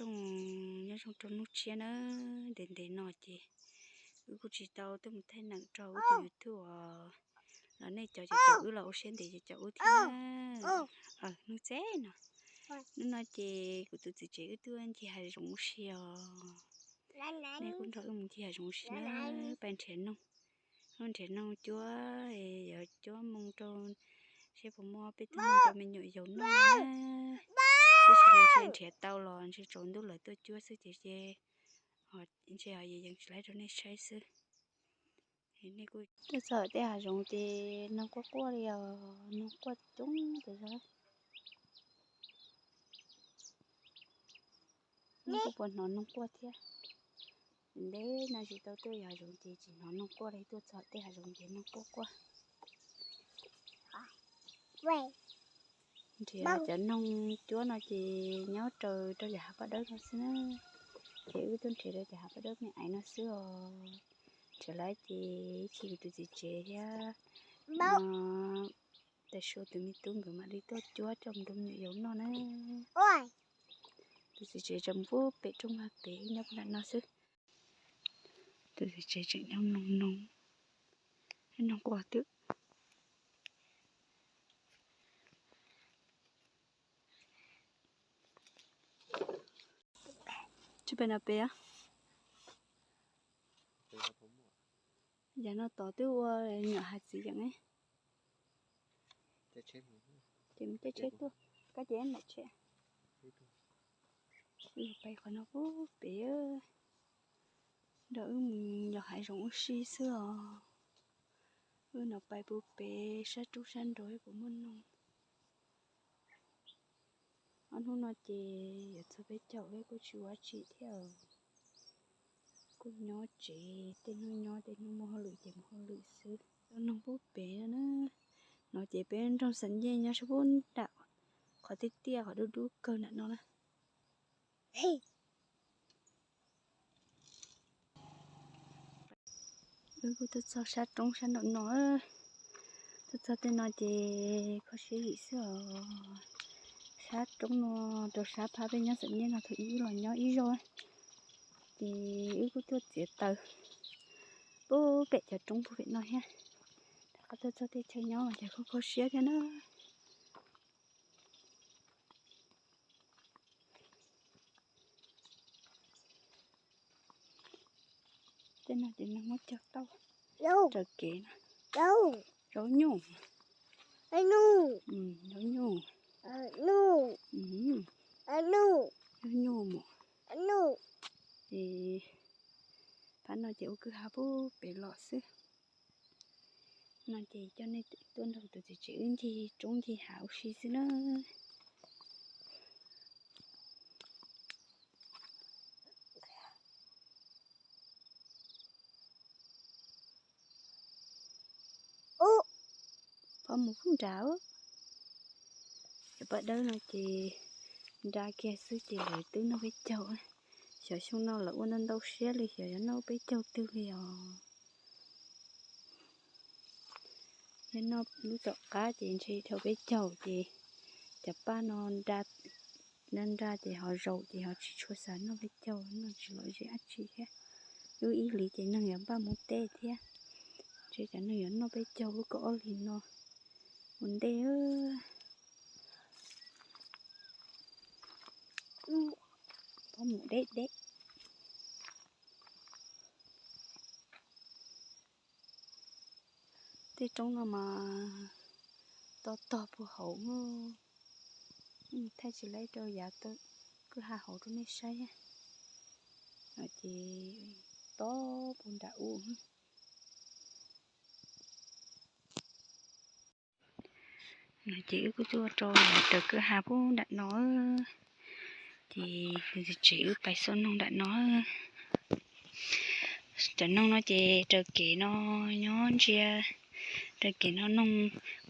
Nyob zoo rau hnub tshiab na, ntev ntev no ces wb kuj tsis tau tuaj mus thaij neem rau wb tus YouTube os. Los nej cov cov wb los ua siab ntev cov cov wb thiab na. Hnub txeb no, hnub no ces kuv tus txiv tsev wb tuaj ncig hav zoov ua si os. Nej kuj nrog wb mus ncig hav zoov ua si na, pais nrhiav noog. Wb nrhiav noog cuab, yuav cuab moo rau, seb puas muaj peb tug moo rau me nyuam yaus noj na. Tab sis ntshe nrhiav tau los ntshe tsaus ntuj lawv tuaj cuab xwb ces ntshe ho yeej tsis laib rau nej saib xwb. Tuaj txog tej hav zoov ces noog quaj quaj li os, noog quaj coob tas zog. Nej kuj puas hnov noog quaj thiab? Ntev no tsis tau tuaj hav zoov ces tsis hnov noog quaj li, tuaj txog tej hav zoov ces noog quaj quaj. Nrhiav cov noog cuab no ces nyob raws rau yam hav paj dawb no xwb na. Ces wb tuaj nrhiav rau cov hav paj dawb me aiv no xwb os. Nrhiav lawm ces ib chim kuv tus txiv tsev thiab tais sua tus me tub nkawd mam li tuaj cuab coj mus rau me nyuam yaus noj na. Tus txiv tsev tseem pub pem rooj vag pem nyob puag nram no xwb. Tus txiv tsev tseem nyob mloog noog, noog quaj twb. Tsis pem no pem. Yav no tod twb ua nyuam hav txiv yeem. Ces mus caij tsheb tuaj, koj ces nram tsheb. Wb pais qhov no puag pem, nrog wb mus yos hav zoov ua si xwb os. Wb no pais puag pem sab roob sab nrug puas muaj noog. Ob hnub no ces yuav txog peb caug peb kuj tsis ua dab tsi thiab. Kuj nyob tsev, tej hnub nyob tej hnub muaj hauj lwm ces mus hauj lwm xwb. Noog puag pem na, no ces peb nroog xam ncej nyob sab puag nram qhov tiaj tiaj qhov dub dub kawg nram no na. Wb kuj tuaj txog sab roob sab nraum no, tuaj txog tej no ces kho siab zim xwb os. Sab roob no rau sab phab peb nyob xam ncej no thaum ub los nyob ib zaug, ces wb kuj tuaj txiav taws puag pem cov roob puag pem no thiab. Rov qab tuaj txog tej chaw nyob mas cas kho kho siab thiab na. Tej no ces nws muab cog tau raws kev no. Zaub nyuj, zaub nyuj, zaub nyuj mus. Ces phab no ces ua kwj ha puag pem los xwb. No ces coj nej tuaj nrog tus txiv tsev wb ncig roob ncig hav ua si xwb na. Pob mus nrad, cov paj dawb no ces nra kiag xwb ces lawv twb noj peb caug. Xyov xyoo no lawv ua ntau ntau siab li xyov yuav noj peb caug twg li os. Noj lub tom qab ces ntshe dhau peb caug ces cov paj no nra nra ces ho zaum ces ho tsis tshua xav noj peb caug, noj tsis lom zem dab tsi thiab. Lub ib hlis ces neeg yuav npaj mus teb thiab. Ntshe cov neeg yuav noj peb caug lub kaum ob hlis no ua ntej. Pob mus deb deb. Tej roob no mas to tog puag hauv, thaij tsis laib rau yav kwj ha hauv rau nej saib. Ces to puag nram ub. No ces wb kuj tuaj rau raws kwj ha puag nram no, ces tsev wb pais xauj noog nram no. Cov noog no ces raws kev no nyob ntsia, raws kev no noog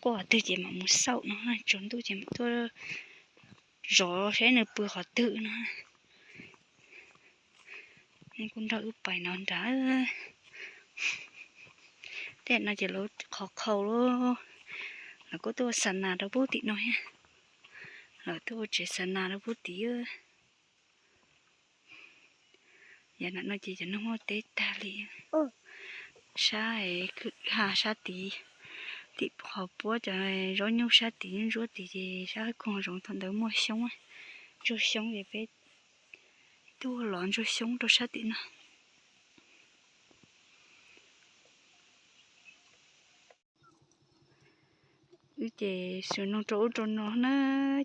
quaj qhov twg ces mam mus xauj no, tsaus ntuj ces mam tuaj zov saib nws pw qhov twg no. Nej kuj nrog wb pais no nrad. Tej no ces lawv qhov khaus lawm, lawv kuj tuaj ua xa nas rau puag tim no thiab. Lawv tuaj ua tsev xa nas rau puag tim. Yav nram no ces cov noog muaj teb tag li. Sab ha sab tid, tim qhov puab cov zaub nyuj sab tid ntsuab tid ces sab koog zoov thaum ntawd muaj xyoob, ntsuag xyoob ces peb tuaj los ntsuag xyoob rau sab tim no. Wb ces xyuas noog rau ub rau no na,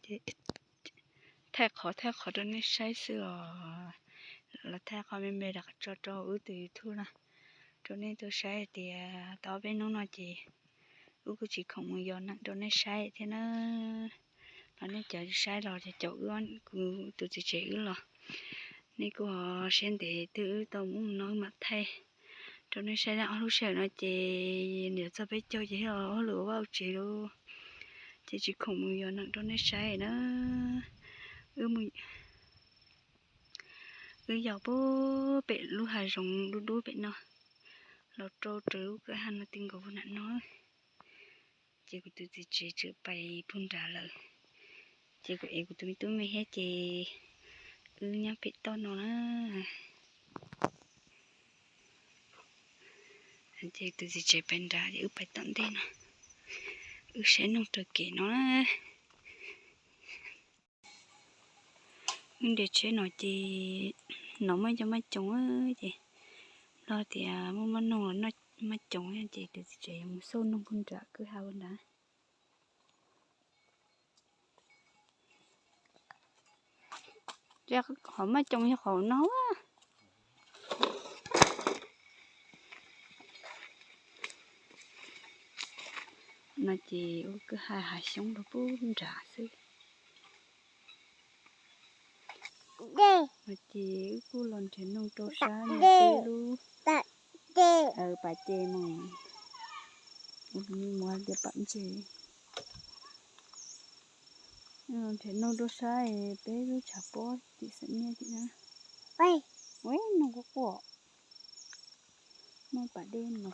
ces thaij qhov thaij qhov rau nej saib xwb os. Los thaij qhov me me rau tso rau wb tus YouTube no rau nej tau saib hais tias tau ob peb hnub no ces wb kuj tsis khoom mus yos neem rau nej saib thiab na. Los nej cov saib los ces caum wb, kuv tus txiv tsev wb los, nej kuj ho siab ntev twg wb tau mus no wb mam thaij rau nej saib. Ob lub sij hawm no ces niam txog peb caug ces thiaj los hauj lwm ua vaj ua tsev lauj, ces tsis khoom mus yos neem rau nej saib na. Wb yos puag pem lub hav zoov dub dub pem no, los rau raws lub kwj ha no ti nkaus puag nram no. Ces kuv tus txiv tsev tseem pais puag nrad lawm, ces kuv ev kuv tus me tub me thiab ces wb nyob pem toj no na. Ces tus txiv tsev pais nrad ces wb pais tom ntej no, wb saib noog raws kev no na. Wb nres tsheb no ces no muaj cov maj coom ces nplog tias muaj maj noog los maj coom ces tus txiv tsev yuav mus xauj noog puag nrad kwj ha ua nrad. Qhov maj coom yog qhov no. No ces ua kwj ha hav xyoob rau puag nrad xwb. No ces wb kuj los nrhiav noog rau sab no peb lub pas ces mus, mus tias pam ntses. Nrhiav noog rau sab peb lub tshav pob tim xeem niaj tim na. Ua noog quaj quaj. Muaj pas dej no,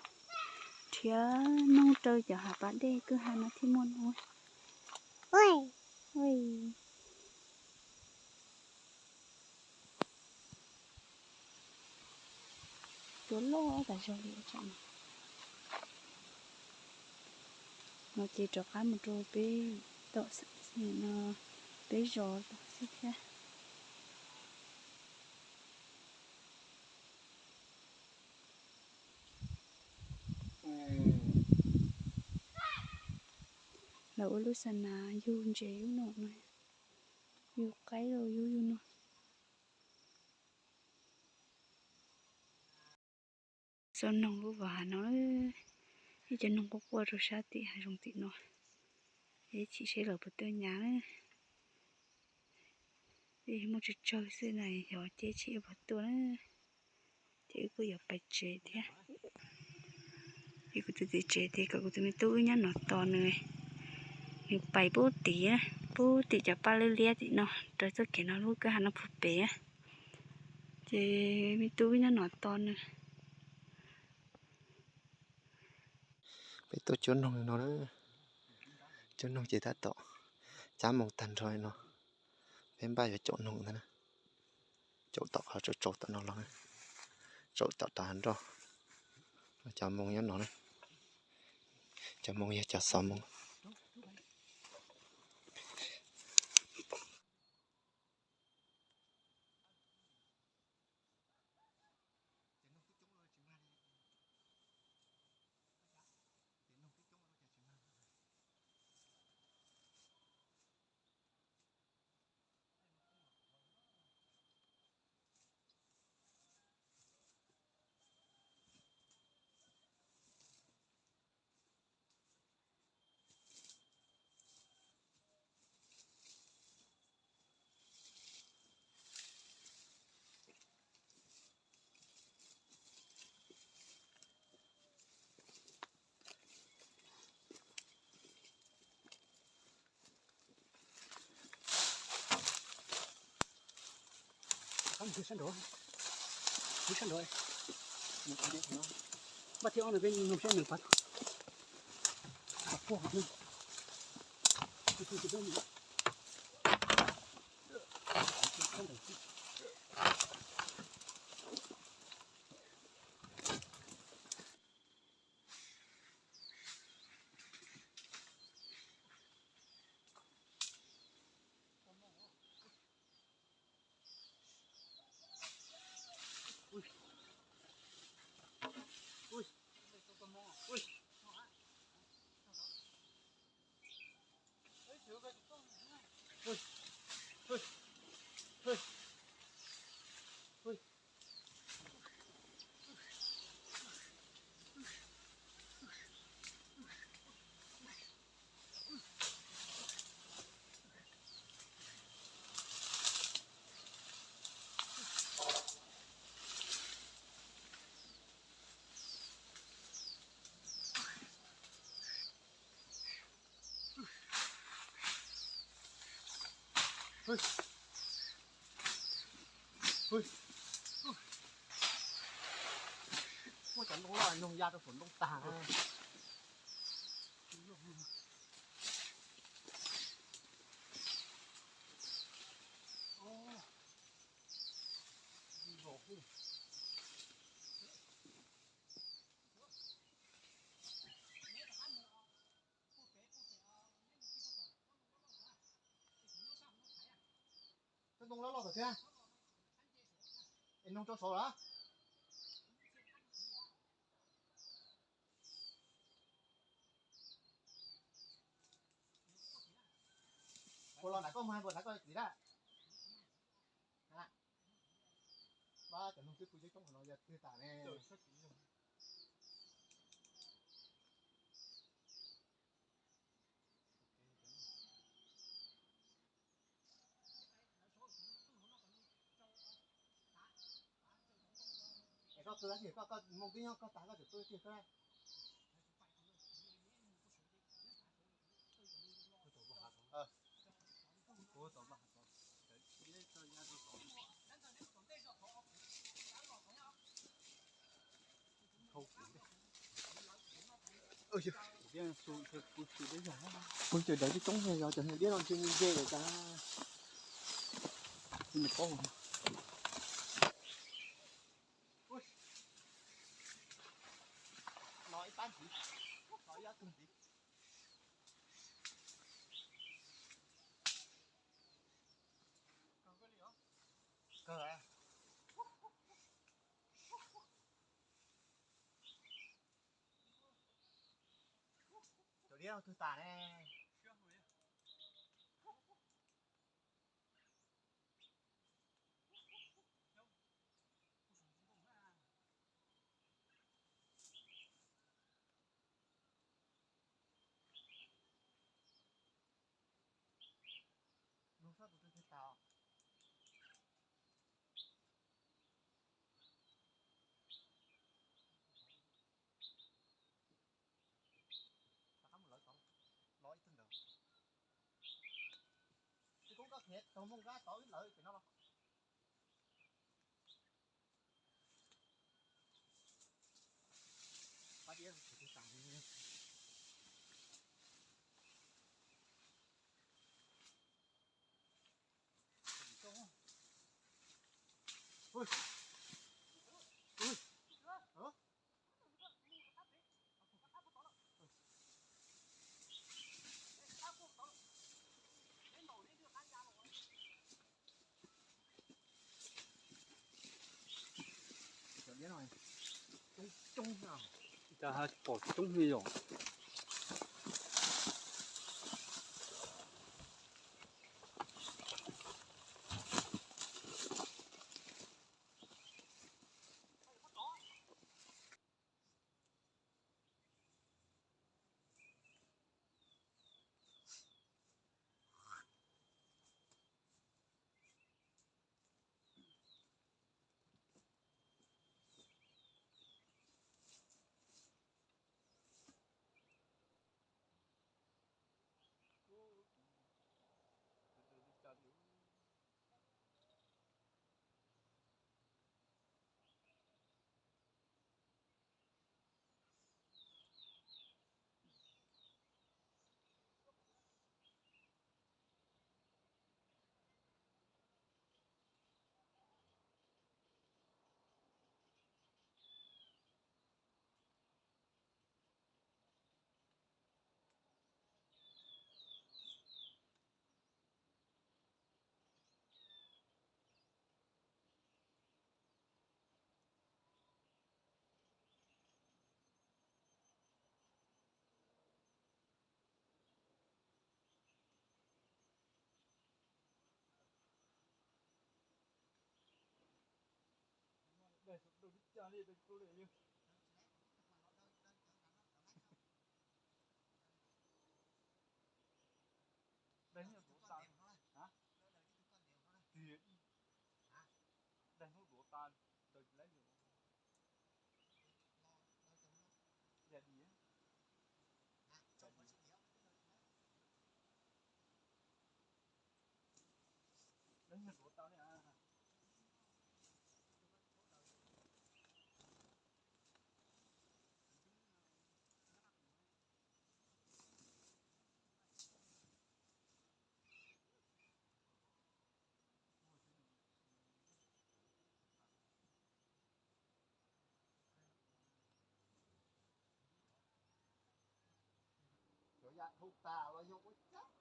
nrhiav noog rau cov hav pas dej kwj ha no thiaj muaj noog. Cua loj tas zog li. No ces rov qab mus rau peb tom xeem no, peb zos tom xwb thiab. Lawv ua lub xa nas yug ntses yub no no, yug qaib los yug yug no. Xauj noog lub vas hav no, ib cov noog quaj quaj rau sab tim hav zoov tim no, ib chim seb lawv puas tuaj nyab. Muaj tsawg tsawg xwb na, yog ces chim puas tuaj na. Ces wb kuj yuav pais tsev thiab. Ces kuv tus txiv tsev tias kom kuv tus me tub wb nyob no tos nws, nws pais pub tim, pub tim cov paj liab liab tim no, raws txoj kev no lub kwj ha no puag pem. Ces me tub wb nyob no tos nws. Peb tuaj cuab noog no, cuab noog ces tab tom cab moo tag nrho no, peb npaj yuav caum noog ntag na. Caum tom qhov tsaus tsaus tom no los, caum tom rau hav nroj. Cov moo nyob no na, cov moo yog cov xov moo. Sab nraud, sab nraud, npaj thiab ob no peb nug saib nws pab. Muab cov ntoo loj noog ya rau saum ntoo tag. Cov ntoo loj loj tom thiab. Es noog rau saud lawm. Puas los nram koj mus, puas nram koj txiv lawm? Pab cov noog twb pw coob coob qhov no yog twg tas ne? Es koj twb tab sis koj, koj moo twb nyob koj tas koj tseem twb tiag koj. Pw cov dawb coob coob yog cov niag liab no ntshe nce nce lawm tas. Los ib pab ntxiv, los ib ob tug ntxiv. Kawg. Cov liab twg tas ne? Nug sab tus twg twg tas. Rov qab mus lawv tod, los ib tug ntawd. Tsis koob koj khiav taug moo kab tod wb lawv pem no los. Pab tiab tus twg tas. Cov liab no coob coob, cas pom coob li yom. Daig hnub duav tas, daig hnub duav tas, daws tsis laib li. Yam dim. Yam dhau tas los yog ua cas?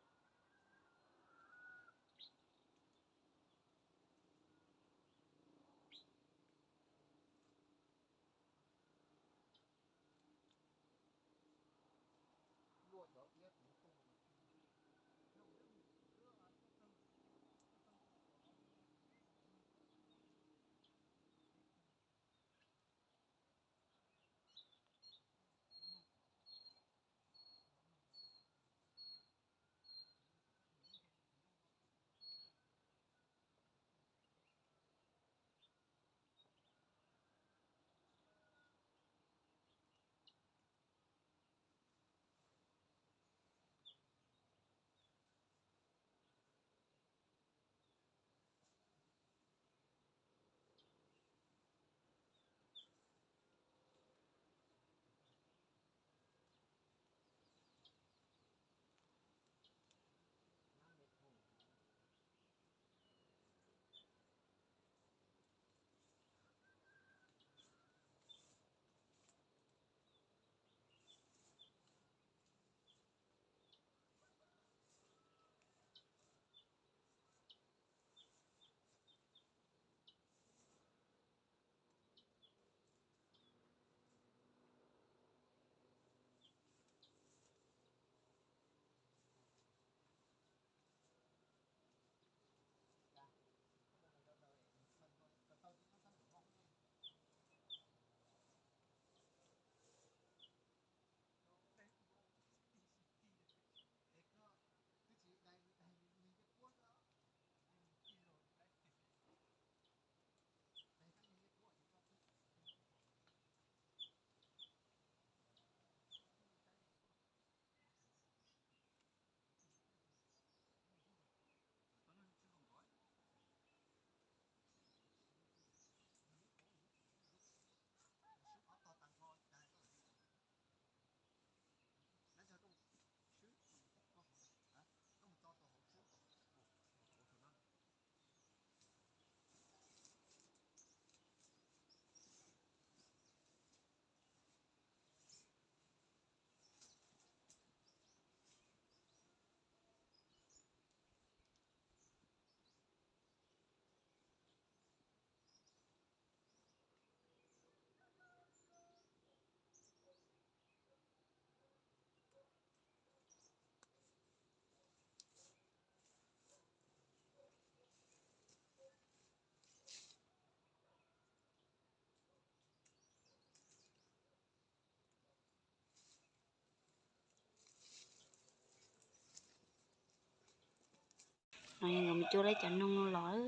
No nkawd mus cuab lawv cov noog los,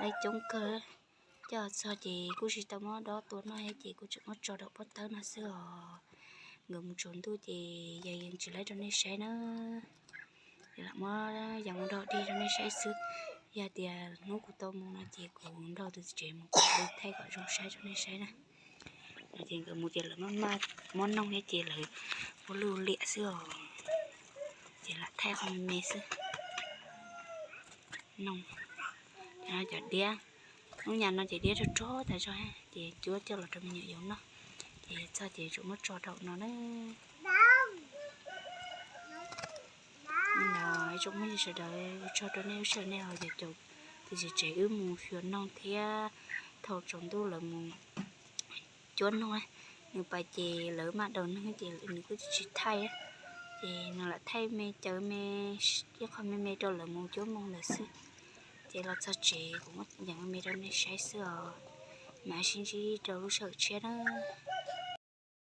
lawv coob kawg. Coj txog ces kuj tsis tau muab dob tua noj thiab ces kuj tseem muab tso rau pob tawb no xwb os. Nkawd mus tsaus ntuj ces yog yeej tsis laib rau nej saib na. Ces lam muab yas mus dog dig rau nej saib xwb. Yog tias hnub kuv tau mus no ces kuv nrog tus txiv tsev mus kuv thaij kom zoo saib rau nej saib na. No ces nkawd mus ces lawv maj maj muab noog thiab ces lawv ua luj liam xwb os. Ces lam thaij qhov me me xwb. Noog, cov diab, lub nyam no ces diab rog rog tas zog ces cuab coj los rau me nyuam yaus noj. Ces txog ces tsuas muab tso rau no na. Ib tsoom phooj ywg sawv daws, ua tsaug rau nej lub sij hawm nej ho caum tus txiv tsev wb mus xyuas noog thiab. Thaum tsaus ntuj lawv mus cuab noog, nws pais ces lawv maj daus noog ces nws kuj tsis thaij. Ces nws lam thaij me cawv me, ib qho me me rau lawv mus cuab noog ntawd xwb. Ces los txog tsev kuv muab yeem me rau nej saib xwb os. Mam sib ntsib rau lub sij hawm tshiab na.